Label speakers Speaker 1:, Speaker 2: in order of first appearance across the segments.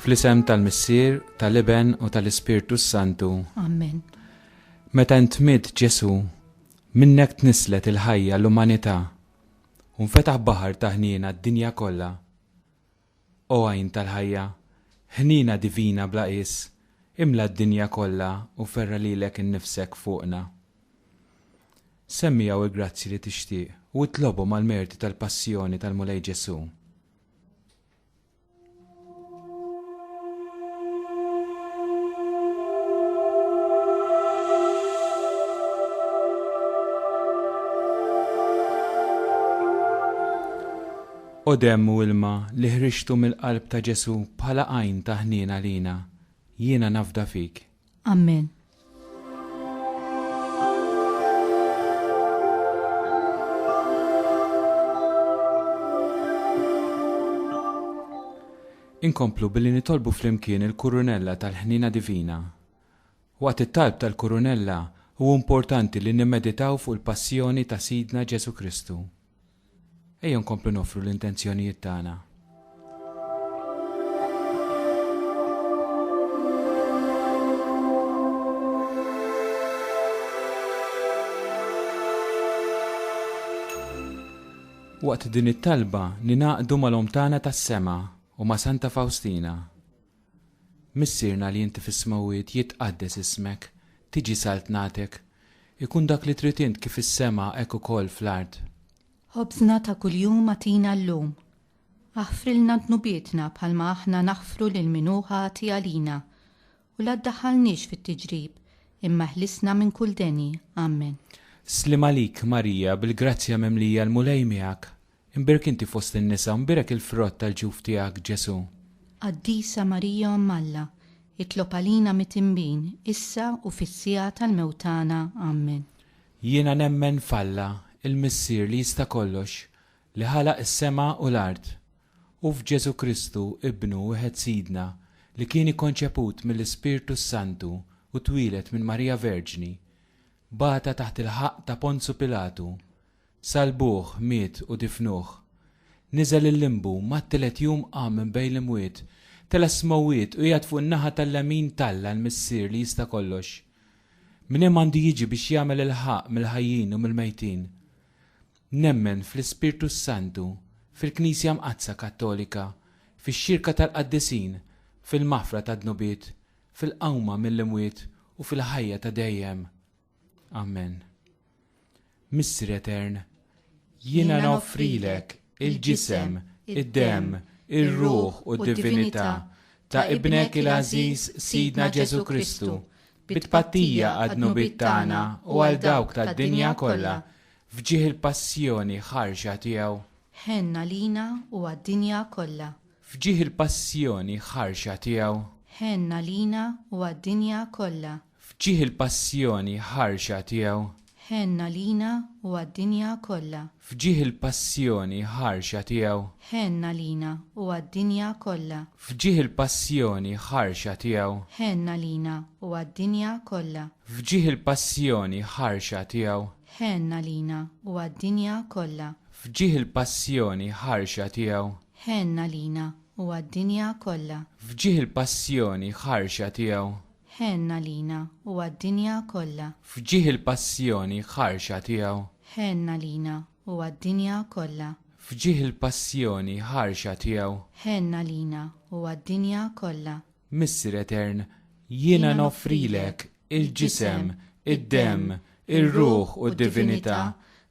Speaker 1: Fl-isem tal-Missier, tal-Iben u tal-Ispirtu s-Santu.
Speaker 2: Amen.
Speaker 1: Meta ntmidd Ġesù, minnek tnisslet il-ħajja l-umanità, u nfetaħ baħar ta' ħniena d-dinja kollha. O għajn tal-ħajja, ħniena divina bla qies, imla d-dinja kollha u ferra' lilek innifsek fuqna. Semmi hawn il-grazzji li tixtieq u itlobhom għall-merti tal-passjoni tal-Mulej Ġesù. O demm u ilma li ħriġtu mill-qalb ta' Ġesù bħala għajn ta' ħniena għalina, jiena nafda fik.
Speaker 2: Amen.
Speaker 1: Inkomplu billi nitolbu flimkien il-Kurunella tal-Ħniena Divina. Waqt it-talb tal-Kurunella hu importanti li nimmeditaw fuq il-passjoni ta' Sidna Ġesù Kristu. Ejja nkomplu noffru l-intenzjonijiet tagħna. Waqt din it-talba ningħaqdu mal-Omm tagħna tas-Sema u ma' Santa Fawstina. Missierna li inti fis-smewwiet jitqaddes ismek, tiġi saltnatek, ikun dak li trid int kif fis-sema hekk ukoll fl-art.
Speaker 2: Ħobżna ta' kuljum agħtina llum. Aħfrilna dnubietna bħalma aħna naħfru lil min hu ħati għalina. U la ddaħħalniex fit-tiġrib, imma eħlisna minn kull deni. Amen.
Speaker 1: Sliem għalik, Marija, bil-grazzja mimlija l-Mulej miegħek. Imbierek inti fost in-nisa u mbierek il-frott tal-ġuf tiegħek, Ġesù.
Speaker 2: Qaddisa Marija Omm Alla, itlob għalina mitinbin, issa u fis-siegħa tal-mewt tagħna. Amen.
Speaker 1: Jiena nemmen f'Alla, il-Missier li jista' kollox, li ħalaq is-sema u l-art, u f'Ġesù Kristu, Ibnu wieħed Sidna, li kien ikkonċeput mill-Ispirtu s-Santu u twieled minn Marija Verġni, bata taħt il-ħaqq ta' Ponzu Pilatu, Sallbuh, miet u difnuh. Niżel il-limbu, mat-tielet jum qam minn bejn l-imwiet, tela' s-smewwiet u qiegħed fuq in-naħa tal-lemin t'Alla l-Missier li jista' kollox. Minn hemm għandu jiġi biex jagħmel il-ħaqq mill-ħajjin u mill-mejtin. Nemmen fl-Ispirtu s-Santu, fil-Knisja Mqaddsa Kattolika, fix-xirka tal-qaddisin, fil-maħfra tad-dnubiet, fil-qawma mill-imwiet u fil-ħajja ta' dejjem. Amen. Missier Etern, jiena noffrilek il-ġisem, id-demm, ir-ruħ u d-divinità ta' Ibnek il-għażiż Sidna Ġesù Kristu, bi tpattija għad-dnubiet tagħna u għal dawk tad-dinja kollha, f'ġieħ il-passjoni ħarxa tiegħu.
Speaker 2: Ħenn għalina u għad-dinja kollha.
Speaker 1: F'ġieħ il-passjoni ħarxa tiegħu.
Speaker 2: Ħenn għalina u għad-dinja kollha.
Speaker 1: F'ġieħ il-passjoni ħarxa tiegħu.
Speaker 2: Ħenn għalina u għad-dinja kollha.
Speaker 1: F'ġieħ il-passjoni ħarxa tiegħu.
Speaker 2: Ħenn għalina u għad-dinja kollha.
Speaker 1: F'ġieħ il-passjoni ħarxa tiegħu.
Speaker 2: Ħenn għalina u għad-dinja kollha.
Speaker 1: F'ġieħ il-passjoni ħarxa tiegħu.
Speaker 2: Ħenn għalina u għad-dinja kollha.
Speaker 1: F'ġieħ il-passjoni ħarxa tiegħu.
Speaker 2: Ħenn għalina u għad-dinja kollha.
Speaker 1: F'ġieħ il-passjoni ħarxa tiegħu.
Speaker 2: Ħenn għalina u għad-dinja kollha.
Speaker 1: F'ġieħ il-passjoni ħarxa tiegħu.
Speaker 2: Ħenn għalina u għad-dinja kollha.
Speaker 1: F'ġieħ il-passjoni ħarxa tiegħu.
Speaker 2: Ħenn għalina u għad-dinja kollha.
Speaker 1: Missier Etern, jiena noffrilek il-ġisem, id-demm, ir-ruħ u d-divinità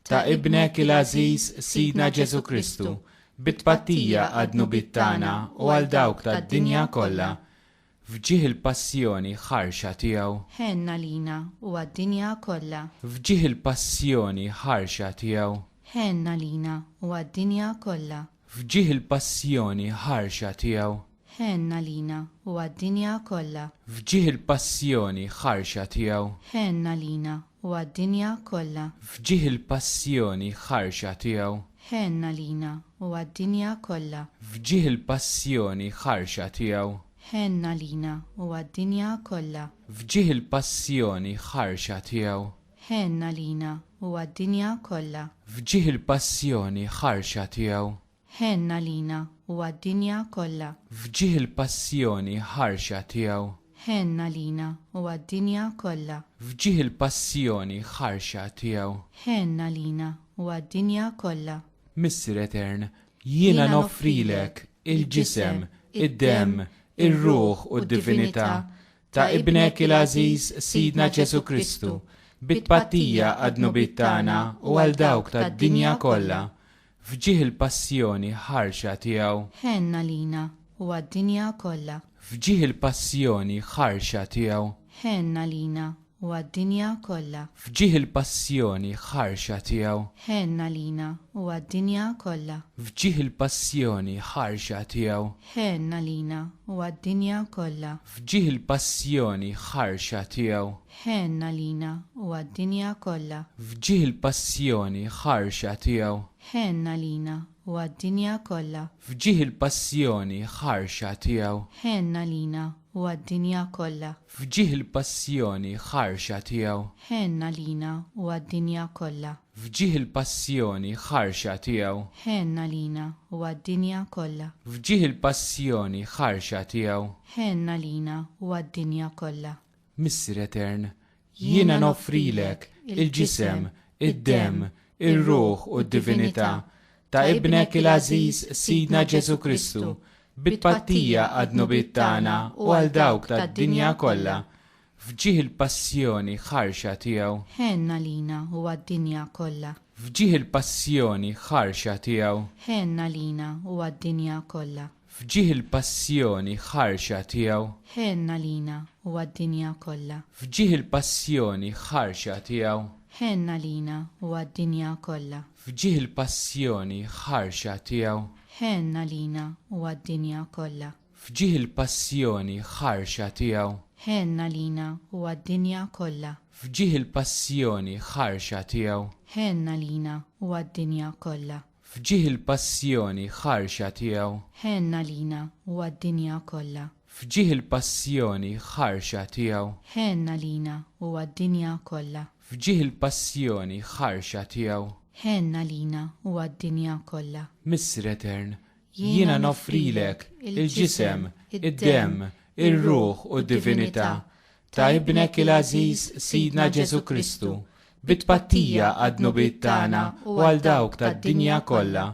Speaker 1: ta' Ibnek il-għażiż Sidna Ġesù Kristu, bi tpattija għad-dnubiet tagħna u għal dawk tad-dinja kollha, F'ġieħ il-passjoni ħarxa tiegħu.
Speaker 2: Ħenn għalina u għad-dinja kollha.
Speaker 1: F'ġieħ il-passjoni ħarxa tiegħu.
Speaker 2: Ħenn għalina u għad-dinja kollha.
Speaker 1: F'ġieħ il-passjoni ħarxa tiegħu.
Speaker 2: Ħenn għalina u għad-dinja kollha.
Speaker 1: F'ġieħ il-passjoni ħarxa tiegħu.
Speaker 2: Ħenn għalina u għad-dinja kollha.
Speaker 1: F'ġieħ il-passjoni ħarxa tiegħu.
Speaker 2: Ħenn għalina u għad-dinja kollha.
Speaker 1: F'ġieħ il-passjoni ħarxa tiegħu.
Speaker 2: Ħenn għalina u għad-dinja kollha.
Speaker 1: F'ġieħ il-passjoni ħarxa tiegħu.
Speaker 2: Ħenn għalina u għad-dinja kollha.
Speaker 1: F'ġieħ il-passjoni ħarxa tiegħu.
Speaker 2: Ħenn għalina u għad-dinja kollha.
Speaker 1: F'ġieħ il-passjoni ħarxa tiegħu.
Speaker 2: Ħenn għalina u għad-dinja kollha.
Speaker 1: F'ġieħ il-passjoni ħarxa tiegħu.
Speaker 2: Ħenn għalina u għad-dinja kollha.
Speaker 1: Missier Etern, jiena noffrilek il-ġisem, id-demm, ir-ruħ u d-divinità ta' Ibnek il-għażiż Sidna Ġesù Kristu, bi tpattija għad-dnubiet tagħna u għal dawk tad-dinja kollha, f'ġieħ il-passjoni ħarxa tiegħu.
Speaker 2: Ħenn għalina u għad-dinja kollha.
Speaker 1: F'ġieħ il-passjoni ħarxa tiegħu.
Speaker 2: Ħenn għalina u għad-dinja kollha.
Speaker 1: F'ġieħ il-passjoni ħarxa tiegħu.
Speaker 2: Ħenn għalina u għad-dinja kollha.
Speaker 1: F'ġieħ il-passjoni ħarxa tiegħu.
Speaker 2: Ħenn għalina u għad-dinja kollha.
Speaker 1: F'ġieħ il-passjoni ħarxa tiegħu.
Speaker 2: Ħenn għalina u għad-dinja kollha.
Speaker 1: F'ġieħ il-passjoni ħarxa tiegħu.
Speaker 2: Ħenn għalina u għad-dinja kollha.
Speaker 1: F'ġieħ il-passjoni ħarxa tiegħu.
Speaker 2: Ħenn għalina u għad-dinja kollha.
Speaker 1: F'ġieħ il-passjoni ħarxa tiegħu.
Speaker 2: Ħenn għalina u għad-dinja kollha.
Speaker 1: F'ġieħ il-passjoni ħarxa tiegħu.
Speaker 2: Ħenn għalina u għad-dinja kollha.
Speaker 1: F'ġieħ il-passjoni ħarxa tiegħu.
Speaker 2: Ħenn għalina u għad-dinja kollha.
Speaker 1: Missier Etern, jiena noffrilek il-ġisem, id-demm, ir-ruħ u d-divinità ta' Ibnek il-għażiż Sidna Ġesù Kristu, bi tpattija għad-dnubiet tagħna u għal dawk tad-dinja kollha, f'ġieħ il-passjoni ħarxa tiegħu.
Speaker 2: Ħenn għalina u għad-dinja kollha.
Speaker 1: F'ġieħ il-passjoni ħarxa tiegħu.
Speaker 2: Ħenn għalina u għad-dinja kollha.
Speaker 1: F'ġieħ il-passjoni ħarxa tiegħu.
Speaker 2: Ħenn għalina u għad-dinja kollha.
Speaker 1: F'ġieħ il-passjoni ħarxa tiegħu.
Speaker 2: Ħenn għalina u għad-dinja kollha.
Speaker 1: F'ġieħ il-passjoni ħarxa tiegħu.
Speaker 2: Ħenn għalina u għad-dinja kollha.
Speaker 1: F'ġieħ il-passjoni ħarxa tiegħu.
Speaker 2: Ħenn għalina u għad-dinja kollha.
Speaker 1: F'ġieħ il-passjoni ħarxa tiegħu.
Speaker 2: Ħenn għalina u għad-dinja kollha.
Speaker 1: F'ġieħ il-passjoni ħarxa tiegħu.
Speaker 2: Ħenn għalina u għad-dinja kollha.
Speaker 1: F'ġieħ il-passjoni ħarxa tiegħu.
Speaker 2: Ħenn għalina u għad-dinja kollha.
Speaker 1: F'ġieħ il-passjoni ħarxa tiegħu.
Speaker 2: Ħenn għalina u għad-dinja kollha.
Speaker 1: Missier Etern, jiena noffrilek il-ġisem, id-demm, ir-ruħ u d-divinità ta' Ibnek il-għażiż Sidna Ġesù Kristu, bi tpattija għad-dnubiet tagħna u għal dawk tad-dinja kollha,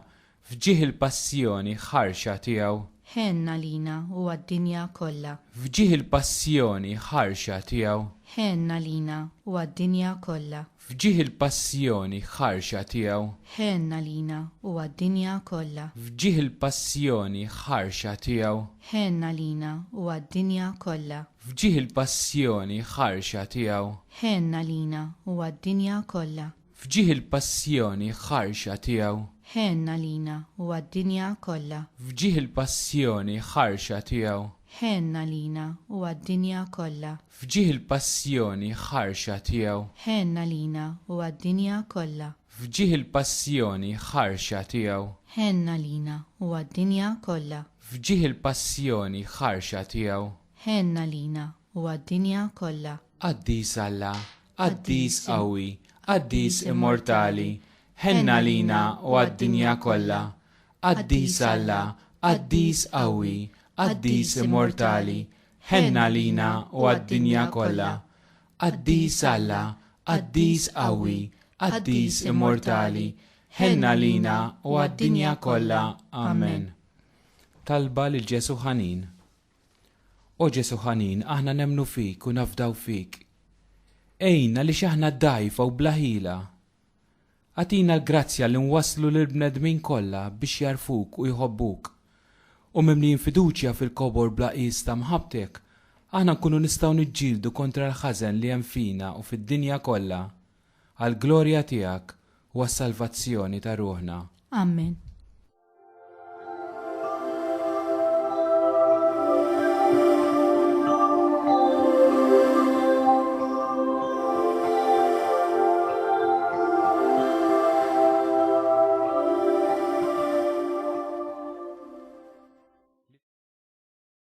Speaker 1: f'ġieħ il-passjoni ħarxa tiegħu.
Speaker 2: Ħenn għalina u għad-dinja kollha.
Speaker 1: F'ġieħ il-passjoni ħarxa tiegħu.
Speaker 2: Ħenn għalina u għad-dinja kollha.
Speaker 1: F'ġieħ il-passjoni ħarxa tiegħu.
Speaker 2: Ħenn għalina u għad-dinja kollha.
Speaker 1: F'ġieħ il-passjoni ħarxa tiegħu.
Speaker 2: Ħenn għalina u għad-dinja kollha.
Speaker 1: F'ġieħ il-passjoni ħarxa tiegħu.
Speaker 2: Ħenn għalina u għad-dinja kollha.
Speaker 1: F'ġieħ il-passjoni ħarxa tiegħu.
Speaker 2: Ħenn għalina u għad-dinja kollha.
Speaker 1: F'ġieħ il-passjoni ħarxa tiegħu.
Speaker 2: Ħenn għalina u għad-dinja kollha.
Speaker 1: F'ġieħ il-passjoni ħarxa tiegħu.
Speaker 2: Ħenn għalina u għad-dinja kollha.
Speaker 1: F'ġieħ il-passjoni ħarxa tiegħu.
Speaker 2: Ħenn għalina u għad-dinja kollha.
Speaker 1: F'ġieħ il-passjoni ħarxa tiegħu.
Speaker 2: Ħenn għalina u għad-dinja kollha.
Speaker 1: Qaddis Alla, Qaddis qawwi, Qaddis immortali, ħenn għalina u għad-dinja kollha. Qaddis Alla, Qaddis qawwi, Qaddis immortali, ħenn għalina u għad-dinja kollha. Qaddis Alla, Qaddis qawwi, Qaddis immortali, ħenn għalina u għad-dinja kollha. Amen. Talba lil Ġesù Ħanin. O Ġesù ħanin, aħna nemmnu fik u nafdaw fik. Għinna għaliex aħna dgħajfa u bla ħila. Agħtina l-grazzja li nwasslu lill-bnedmin kollha biex jagħrfuk u jħobbuk. U mimlijin fiduċja fil-kobor bla qies ta' mħabbtek, aħna nkunu nistgħu niġġieldu kontra l-ħażen li hemm fina u fid-dinja kollha, għall-glorja tiegħek u għas-salvazzjoni ta' ruħna.
Speaker 2: Amen.